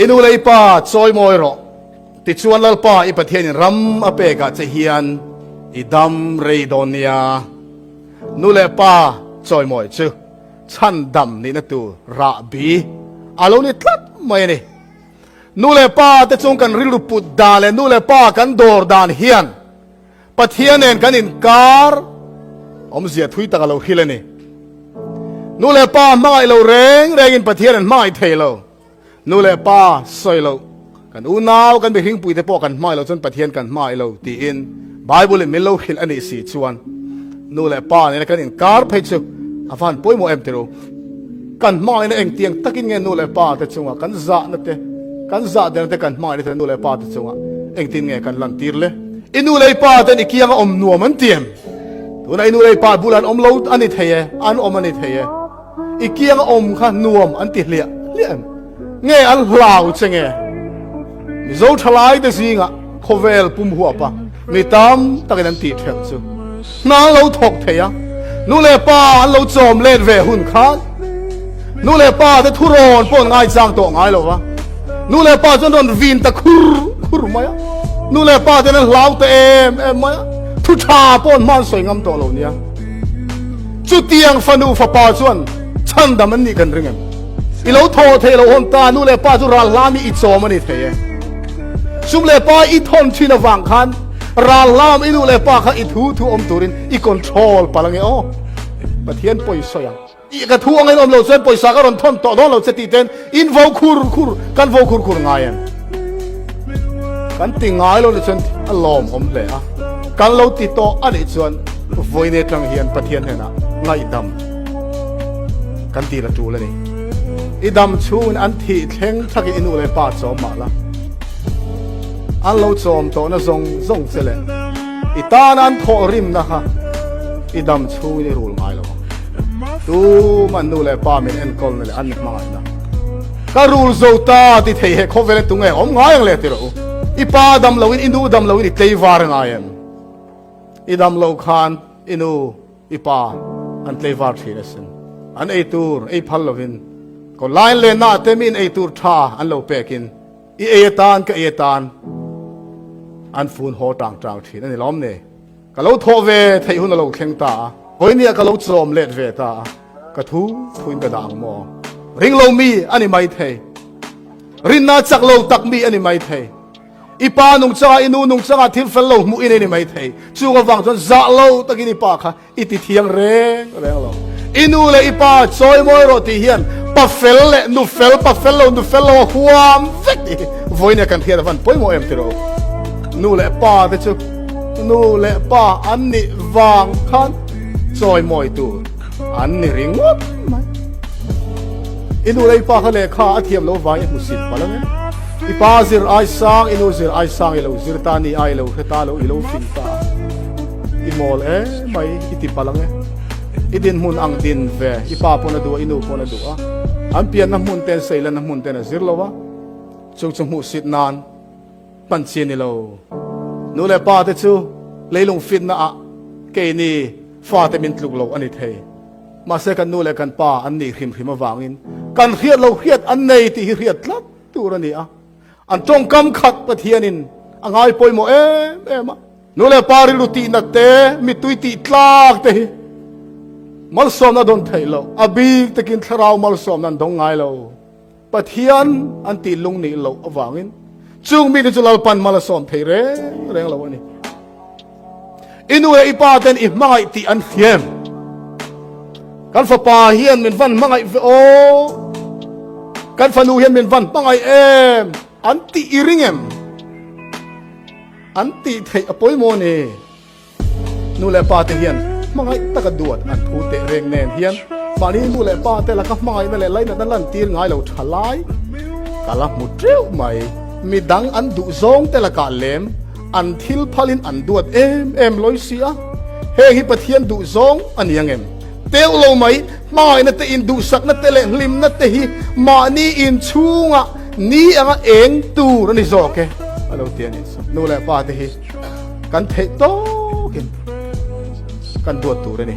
I nu leh i pa chawimawi rawh. Tichuan Lalpa i Pathianin ram a pekah che hian i dam rei dawn nia. Nu leh pa chawimawi chu chhandam nihna tur rahbi a lo ni tlat mai a ni. Nu leh pa te chung kan rilru put dan leh nu leh pa kan dawr dan hian Pathian nen kan inkar awmzia thui tak a lo hril a ni. Nu leh pa hmangaih lo reng rengin Pathian an hmangaih thei lo. Nu leh pa sawi loh, kan unau, kan mihringpuite pawh kan hmangaih loh chuan Pathian kan hmangaih lo tiin Bible in min lo hrilh a nih si chuan nu leh pa nena kan inkar phei chu a van pawimawh em tirh u. Kan hmangaihna engtiang takin nge nu leh pa te chunga kan zahna te, kan zah derna te kan hmangaihna te nu leh pa te chunga engtin nge kan lantir le? I nu leh i pa ten i kianga awm nuam an ti em? Tunah i nu leh i pa bulah an awm lo a ni thei e, an awm a ni thei e. I kianga awm kha nuam an ti hliah hliah em? Nge an hlau che nge? Mizo thalai te zingah khawvel pum huapa mi tam takin an tih ṭhelh chu hna an lo thawk thei a, nu leh pa an lo chawm let ve hun khan nu leh pa te thurawn pawh an ngaichang tawh ngai lo va, nu leh pa chuan rawn vin ta khur khur mai a, nu leh pa ten an hlau ta em em mai a, thu ṭha pawh an hma an sawi ngam tawh lo nia. Chutiang fanu fapa chuan chhandam an nih kan ring em? I lo thaw thei lo hawn ta, nu leh pa chu ral hlami i chawm a ni thei e. Sum leh pa i thawn thin avang khan ral hlam i nu leh pa kha i thu thu awm turin i control palh ange aw. Pathian pawi sawi ang. I ka thu angin awm lo chuan pawisa ka rawn thawn tawh dawn lo che tih ten in vo khur khur kan vo khur khur ngai em? Kan ti ngai lo ni chuan a lawm awm hle a, kan lo ti tawh a nih chuan vawiin atang hian Pathian hnenah ngaihdam kan dil a tul a ni. I dam chhungin an thih thleng thakin i nu leh pa chawm mah la, an lo chawm tawhna zawng zawng che leh i tana an thawh rimna kha i dam chhungin i rul ngai lo ang. Tuman nu leh pa min enkawlna leh an hmangaihna Ka rul zo ta ti thei he khawvel e tunge awm ngai ang le ti rawh u. I pa dam lo in i nu dam lo in i tleivar ngai em? I dam lo khan i nu i pa an tleivar thin asin. An ei tur ei phal lo in ko line le na te min ei tur tha an lo pek in i ei atan ka ei atan an fun haw tang tang thin ani lawm ne. Ka lo thawh ve theih hun a lo thleng ta a, vawinia ka lo chawm let ve ta a, ka thu thuin ka dah ang maw? Ring lo mi a ni mai thei, rinna chak lo tak mi a ni mai thei, i pa nungchangah i nu nungchangah thil fel lo hmuh in a ni mai thei, chung avang chuan zah lo takin i pa kha i ti thiang reng reng lo. I nu leh i pa chawimawi rawh tih hian pa fel leh nu fel, pa fel lo nu fel lo a huam vek tih hi vawinia kan hriat avan pawimawh em tiraw? Nu leh pa te chu nu leh pa an nih vang khan chawimawi tur an ni ringawt mai. I nu leh i pa kha lehkha a thiam lo vangin i hmu sit palh ang e. I pa zir ai sang, i nu zir ai sang i lo zir ta ni a, i lo hre ta lo, i lo fing ta a. I mawl em mai i ti palh ang e. I dinhmun ang din ve, i pa pawn a duh a, i nu pawn a duh a. An pianna hmun ten seilanna hmun ten a zir lo a, chu chu hmuhsit nan hman chi a ni lo. Nu leh pa te chu leilung fitna ah keini fate min tluk lo a ni thei. Mahse kan nu leh kan pa an nih hrim hrim avangin kan hriat lo hriat an nei tih hi hriat tlat tur a ni a. An tawngkam khat Pathianin a ngai pawimawh em em a. Nu leh pa rilru tihna te, mittui tih tlak te hi malsawmna dawn theih loh, a bik takin thlarau malsawmna an dawng ngai lo. Pathian an tih lung nih loh avangin chung mite chu Lalpan mal a sawm thei reng reng lo a ni. I nu leh i pa ten i hmangaih tih an hriam. Kan fapa hian min van hmangaih ve aw, kan fanu hian min van hmangaih em an tih i ring em? An tih theih a pawimawh ni. Nu leh pa te hian hmangaih taka duat an phu teh reng nen hian mahni nu leh pa te laka hmangaihna leh lainatna lantir ngai lo tha lai ka la hmu teuh mai. Mi dang an duh zawng te lakah lem an thil phalin an duat em em lawi si a, heng hi Pathian duh zawng a ni ang em? Teuh lo mai, hmangaihna te induhsakna te leh hlimna te hi mahni inchhungah ni anga eng tur a ni zawk e a lo ti a ni. Nu leh pa te hi kan theih tawkin kan duat tur a ni.